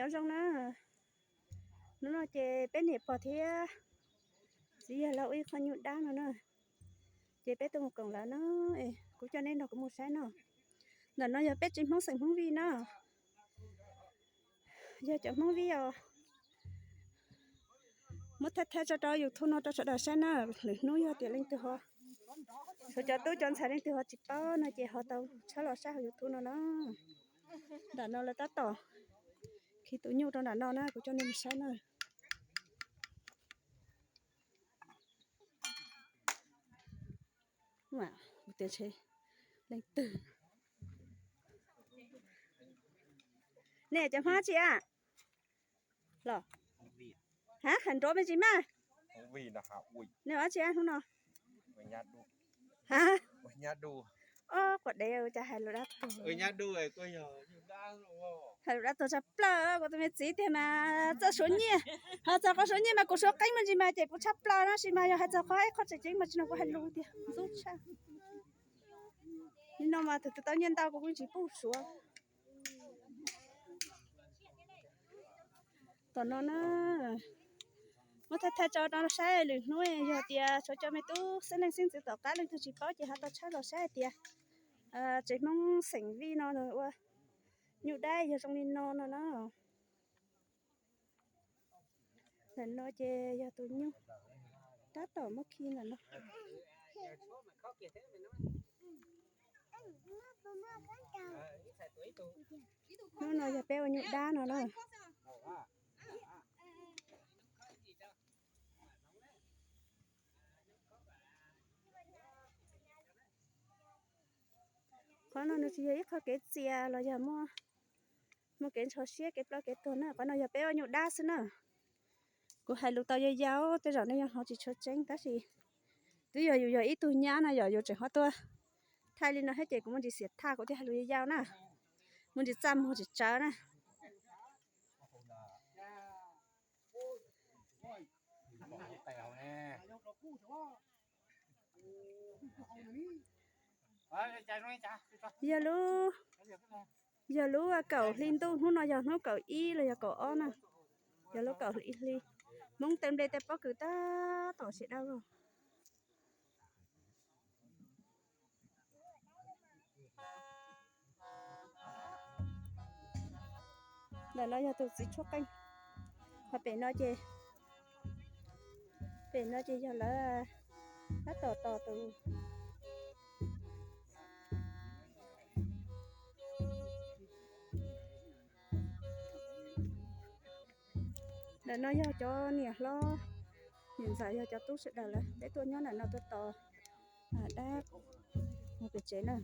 Nyob zoo na, hnub no ces peb niam pog thiab txiv yawg lawv ua ib qho nyuj dab no na, ces peb tuaj mus koom lawv na, kuv coj nej nrog kuv mus saib no. Ntawm no yog peb tsev Hmoob xeem Hmoob Vij na, yog cov Hmoob Vij os. Muab thaij thaij tso rau YouTube no rau sawv daws saib na, lwm hnub yog tias leej twg ho, tshuav cov tub cov ntxhais leej twg ho tsis paub no ces ho tau tshawb los saib hauv YouTube no na. Ntawm no lawv tab tom khi tus nyuj rau ntawm no na, kuv coj nej mus saib na. Kuv tias ntshe leej twg. Nej cov Hmoob dab tsi a? Los, ha, hais nrov me ntsis mas. Nej ua dab tsi a hnub no? Ha, ob quas dev cas hais lus dab tuag, hais lus dab tuag tshaj plaws. Kuv tus me txiv tiag mas txawj suav nyiaj, hais txog qhov suav nyiaj mas kuv suav qeeb me ntsis mas ces kuv tshaj plaws, tab sis mas yog hais txog qhov ib qho tseem ceeb mas tsis no kuv hais lus tiag ntxub tshaj. Nim no mas tus twg tau nyiaj ntau kuv kuj tsis pub suav. Tom no na, muab thaij thaij tso rau saib, lwm hnub yog tias tshuav cov me tub xeeb leej xeeb ntxwv tom qab leej twg tsis paub ces ho tau tshawb los saib hais tias tsev Hmoob xeem Vij no ua nyuj dab yog zoo li no no na. Ntawm no ces yog tus nyuj tab tom muab khi ntawm no. Hnub no yog peb ua nyuj dab no na. Qhov no nws tsis yog ib qho kev txias los yog muaj, muaj kev ntsho siab kev ploj kev tuag na, qhov no yog peb ua nyuj dab xwb na. Kuv hais lus tau yau yau, tej zaum nej yuav hnov tsis tshua tseeb tab sis twb yog yus yog ib tug nyab no yog yus tseem ho tuaj thaij li no thiab ces kuv muaj ntsis xiam thaj kuv thiaj hais lus yau yau na, muaj ntsis txaj muag tsis tsawv na. Yog lub, yog lub kaum hli ntuj, hnub no yog hnub kaum ib los yog kaum ob na, yog lub kaum hli, Hmoob tej nplej tej pob kws tab tom siav dawb vog. Ntawm no yog tus txiv tshuab qeej, ho pem no ces, pem no ces yog lawv tab tom tos tus. Ntawm no yog cov niam hlob, niam ntxawm, yog cov tub sawv daws lawv peb tuaj nyob ntawm no tuaj tos dab mus pem tsev na.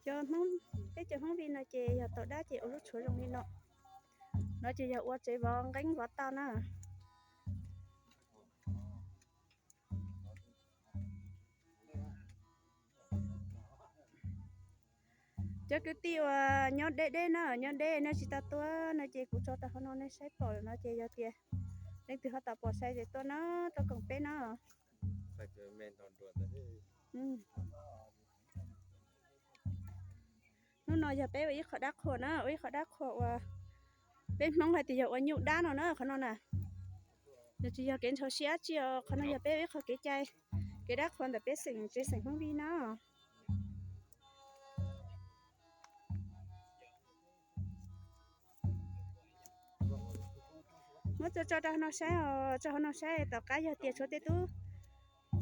Cov Hmoob, peb cov Hmoob Vij no ces yog tau dab ces ua lub tshuav zoo li no. No ces yog ua tsev vov nqeeb vov taub na. Cov kwv tij uas nyob deb deb na, nyob deb nej tsis tau tuaj no ces kuv tso rau hauv no nej saib pom lawm no ces yog tias leej twg ho tau pom sai ces tuaj na, tuaj koom peb na. Hnub no yog peb ua ib qho dab qhuas na, ua ib qho dab qhuas uas peb Hmoob hais tias yog ua nyuj dab no na, qhov no na. Nws tsis yog kev ntshaw siab dab tsi os, qhov no yog peb ua ib qho kev cai, kev dab qhuas ntawm peb xeem tsev xeem Hmoob Vij na. Muab tso tso rau hauv no saib os, tso hauv no saib tom qab yog tias tshuav tej tub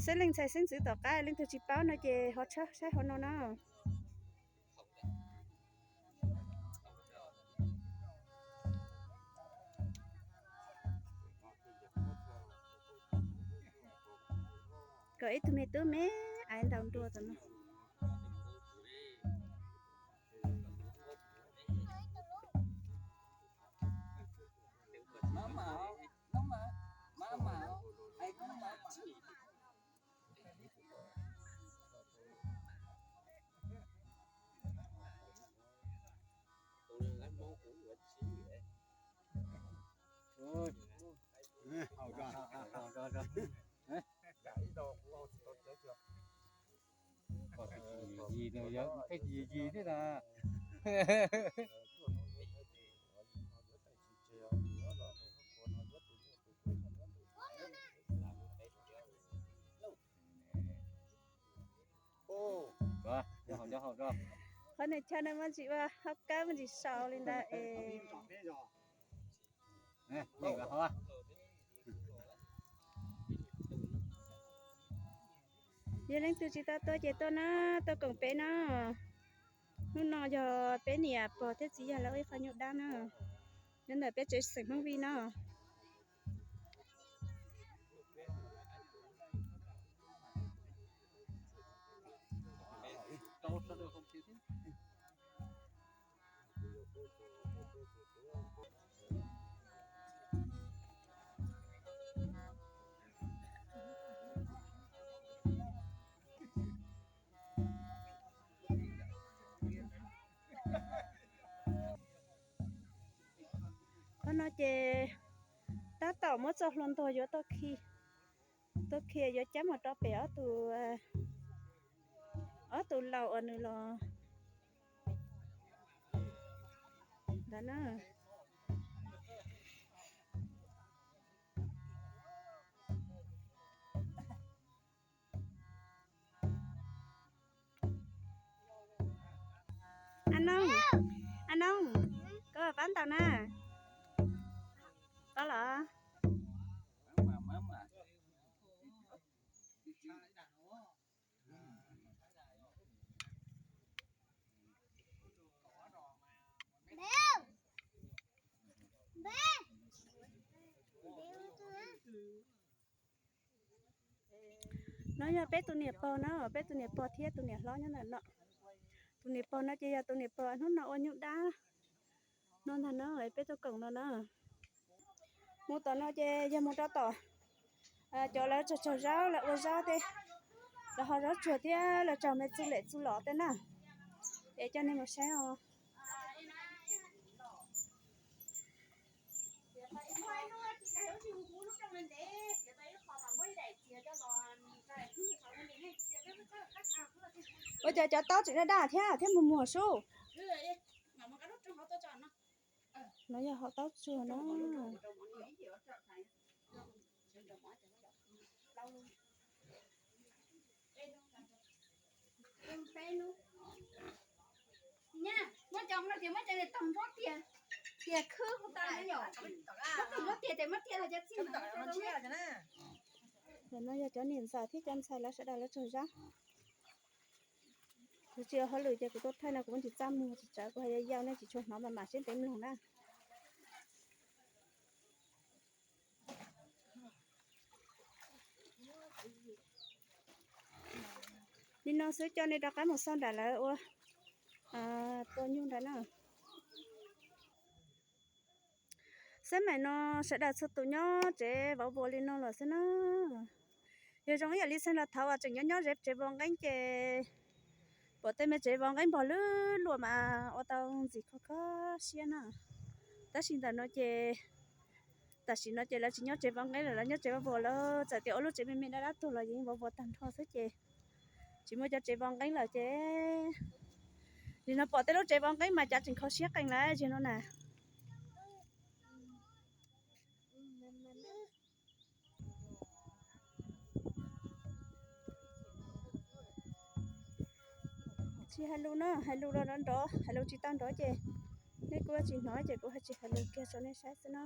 xeeb leej ntxhais xeeb ntxwv tom qab leej twg tsis paub no ces ho tshawb saib hauv no na. Kom ib tug me tub me aiv ntaus nruas tom no. Yog tej yig yig thiab na. Qhov nws chaw no muaj ntsis ua hauv kab muaj ntsis sau li ntawd es. Yog leej twg tsis tau tuaj ces tuaj na, tuaj koom peb na. Hnub no yog peb niam pog thiab txiv yawg lawv ua ib qho nyuj dab na, nyob ntawm peb tsev xeem Hmoob Vij no. Qhov no ces tab tom muab txoj hlua ntog yuav tuaj khi, tuaj khi yuav cab mus rau pem ob tug, ob tug laus uas nws los ntawd na. A Noog, A Noog, koj pab ntaus na. Koj los. No yog peb tus niam pog na, peb tus niam pog thiab tus niam hlob nyob ntawm no. Tus niam pog no ces yog tus niam pog hnub no ua nyuj dab no ntag na, peb tuaj koom no na. Mus tom no ces yog mus rau tom cov lawv tsaug tsaug zaub, lawv ua zaub tej, lawv ho zaub tsuag thiab lawv tsaug me txuj lem txuj lom tej na. Es coj nej mus saib os. Ua cas cov taub tseem daj daj thiab, thiab muag muag sub. No yog hau taub tsuag na. Muab cov no tias muab cov niag taug nruab tiag, tiag khwb kuv tas na yom. Muab taug nruab tiag ces muab tiag los cov txij no. Ntawm no yog cov niam ntxawm thiab cov ntxhais lawv sawv daws lawv tsaug zab. Kuv tsis ua hauj lwm ces kuv tuaj thaij no kuv kuj tsis txaj muag tsis tsawv, kuv hais yau yau nej tsis tshua hnov mas mam seb ntev mloog na. Li no xwb coj nej rov qab mus xauj nram lawv ua tua nyuj nrad na. Xab maim no sawv daws txhua tus nyob tsev vauv vos li no lawm xwb na. Yog zoo ib yam li txheej los thaud uas tseem nyob nyob ze tsev vov nqeeb ces pom tej me tsev vov nqeeb npog lwj luam mas ua tau ntxim kho kho siab na. Tab sis ntawm no ces tam sim no ces lawv tsis nyob tsev vov nqeeb lawm, lawv nyob tsev vauv vos lawm, txawm tias ua lub tsev me me dab dab tuag los yeej vov vos tag nrho xwb ces tsis muaj cov tsev vov nqeeb lawm ces nim no pom tej lub tsev vov nqeeb mas cav tseem kho siab qees lawm ziag no na. Tsis hais lus na, hais lus los nrov nrov, hais lus tsis tau nrov ces nej kuj tsis hnov ces kuv hais tsis hais lus kiag rau nej saib xwb na.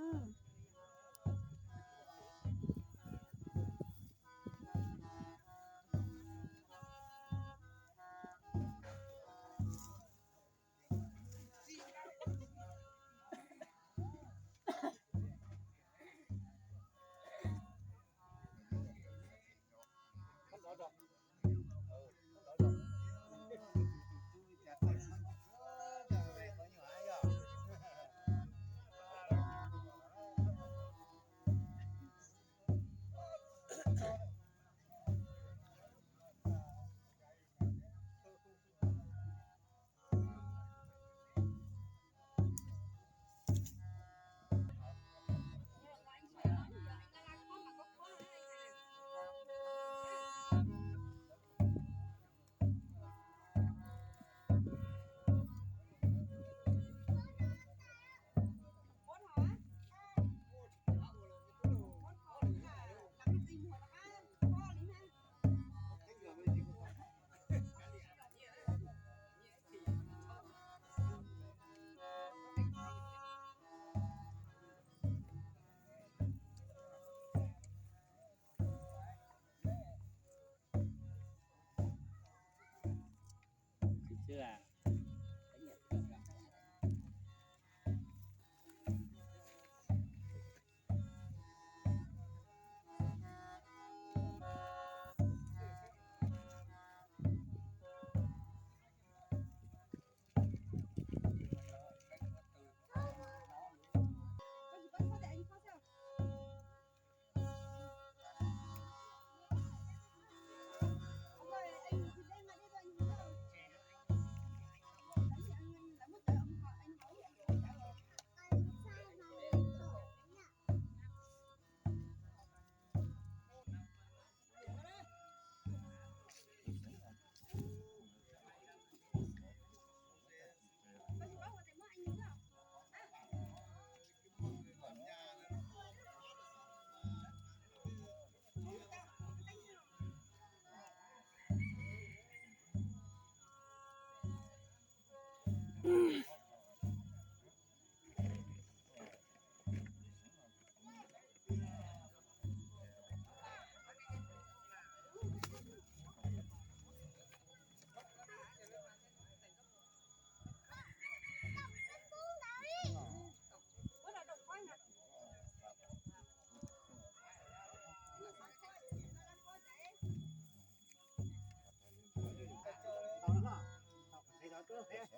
Yog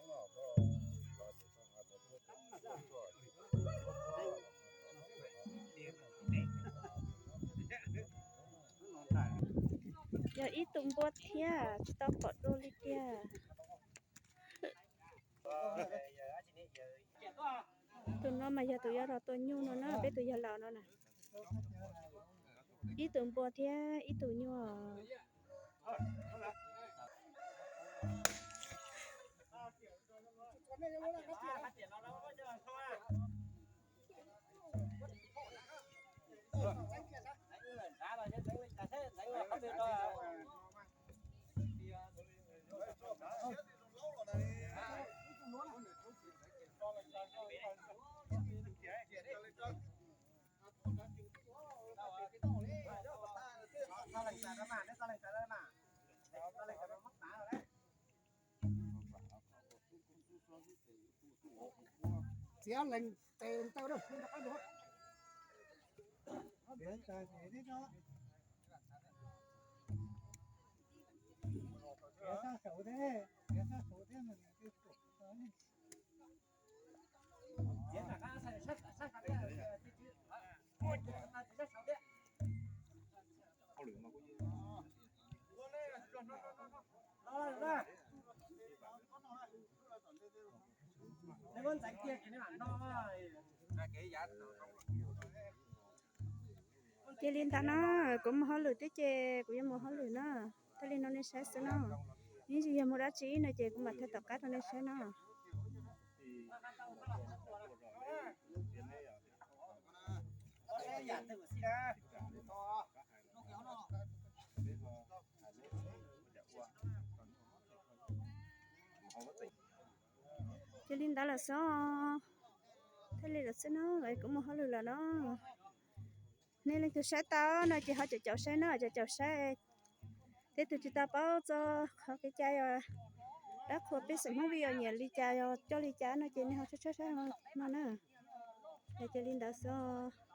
ib tug npua thiab, tsis tau pom dua li tiag. Tus no mas yog tus yuav los tua nyuj no na, peb tus yawg laus no na. Ib tug npua thiab ib tug nyuj. Txiav lees tes ntawd. Cia li ntawd no, kuv mus hauj lwm thiab ces kuv yuav mus hauj lwm na. Thiaj li no nej saib xwb no. Ib ntsis yog muaj dab tsi no ces kuv mam thaij tom qab rau nej saib no. Cia li ntawd lawm xwb. Thiaj li lawm xwb no, kuv mus hauj lwm lawm no. Nej leej twg saib tau no ces ho caum caum saib na, caum caum saib. Tej tug tsis tau paub txog qhov kev cai os, dab qhuas peb xeem Hmoob Vij Yos nyiam li cas, yog coj li cas no ces nej ho tshawb tshawb saib no na. Cia li ntawd xwb.